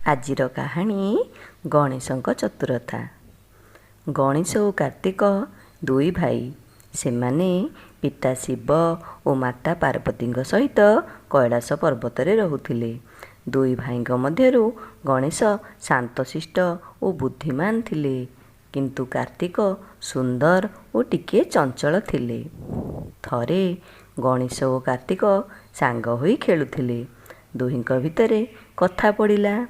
ଆଜିର କାହାଣୀ ଗଣେଶଙ୍କ ଚତୁରତା। ଗଣେଶ ଓ କାର୍ତ୍ତିକ ଦୁଇ ଭାଇ। ସେମାନେ ପିତା ଶିବ ଓ ମାତା ପାର୍ବତୀଙ୍କ ସହିତ କୈଳାସ ପର୍ବତରେ ରହୁଥିଲେ। ଦୁଇ ଭାଇଙ୍କ ମଧ୍ୟରୁ ଗଣେଶ ଶାନ୍ତଶିଷ୍ଟ ଓ ବୁଦ୍ଧିମାନ ଥିଲେ, କିନ୍ତୁ କାର୍ତ୍ତିକ ସୁନ୍ଦର ଓ ଟିକିଏ ଚଞ୍ଚଳ ଥିଲେ। ଥରେ ଗଣେଶ ଓ କାର୍ତ୍ତିକ ସାଙ୍ଗ ହୋଇ ଖେଳୁଥିଲେ। ଦୁହିଁଙ୍କ ଭିତରେ କଥା ପଡ଼ିଲା,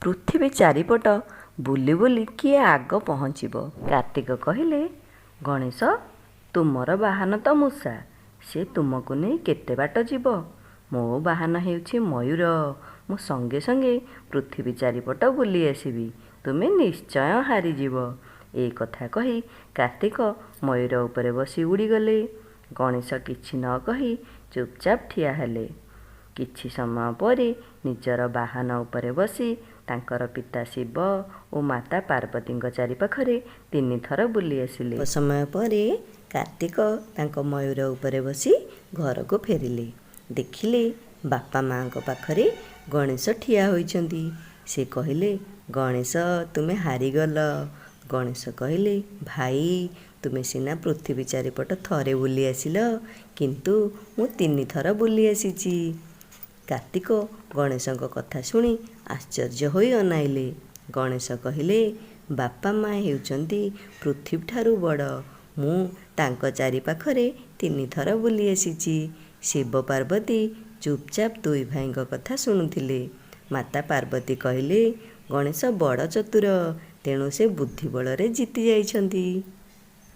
ପୃଥିବୀ ଚାରିପଟ ବୁଲି ବୁଲି କିଏ ଆଗ ପହଞ୍ଚିବ। କାର୍ତ୍ତିକ କହିଲେ, ଗଣେଶ, ତୁମର ବାହନ ତ ମୂଷା, ସେ ତୁମକୁ ନେଇ କେତେ ବାଟ ଯିବ? ମୋ ବାହନ ହେଉଛି ମୟୂର। ମୁଁ ସଙ୍ଗେ ସଙ୍ଗେ ପୃଥିବୀ ଚାରିପଟ ବୁଲି ଆସିବି। ତୁମେ ନିଶ୍ଚୟ ହାରିଯିବ। ଏ କଥା କହି କାର୍ତ୍ତିକ ମୟୂର ଉପରେ ବସି ଉଡ଼ିଗଲେ। ଗଣେଶ କିଛି ନ କହି ଚୁପଚାପ ଠିଆ ହେଲେ। କିଛି ସମୟ ପରେ ନିଜର ବାହନ ଉପରେ ବସି ତାଙ୍କର ପିତା ଶିବ ଓ ମାତା ପାର୍ବତୀଙ୍କ ଚାରିପାଖରେ ତିନିଥର ବୁଲି ଆସିଲେ। ସମୟ ପରେ କାର୍ତ୍ତିକ ତାଙ୍କ ମୟୂର ଉପରେ ବସି ଘରକୁ ଫେରିଲେ। ଦେଖିଲେ ବାପା ମାଆଙ୍କ ପାଖରେ ଗଣେଶ ଠିଆ ହୋଇଛନ୍ତି। ସେ କହିଲେ, ଗଣେଶ, ତୁମେ ହାରିଗଲ। ଗଣେଶ କହିଲେ, ଭାଇ, ତୁମେ ସିନା ପୃଥିବୀ ଚାରିପଟ ଥରେ ବୁଲି ଆସିଲ, କିନ୍ତୁ ମୁଁ ତିନିଥର ବୁଲି ଆସିଛି। କାର୍ତ୍ତିକ ଗଣେଶଙ୍କ କଥା ଶୁଣି ଆଶ୍ଚର୍ଯ୍ୟ ହୋଇ ଅନାଇଲେ। ଗଣେଶ କହିଲେ, ବାପା ମା ହେଉଛନ୍ତି ପୃଥିବୀଠାରୁ ବଡ଼। ମୁଁ ତାଙ୍କ ଚାରିପାଖରେ ତିନିଥର ବୁଲି ଆସିଛି। ଶିବ ପାର୍ବତୀ ଚୁପଚାପ ଦୁଇ ଭାଇଙ୍କ କଥା ଶୁଣୁଥିଲେ। ମାତା ପାର୍ବତୀ କହିଲେ, ଗଣେଶ ବଡ଼ ଚତୁର, ତେଣୁ ସେ ବୁଦ୍ଧି ବଳରେ ଜିତି ଯାଇଛନ୍ତି।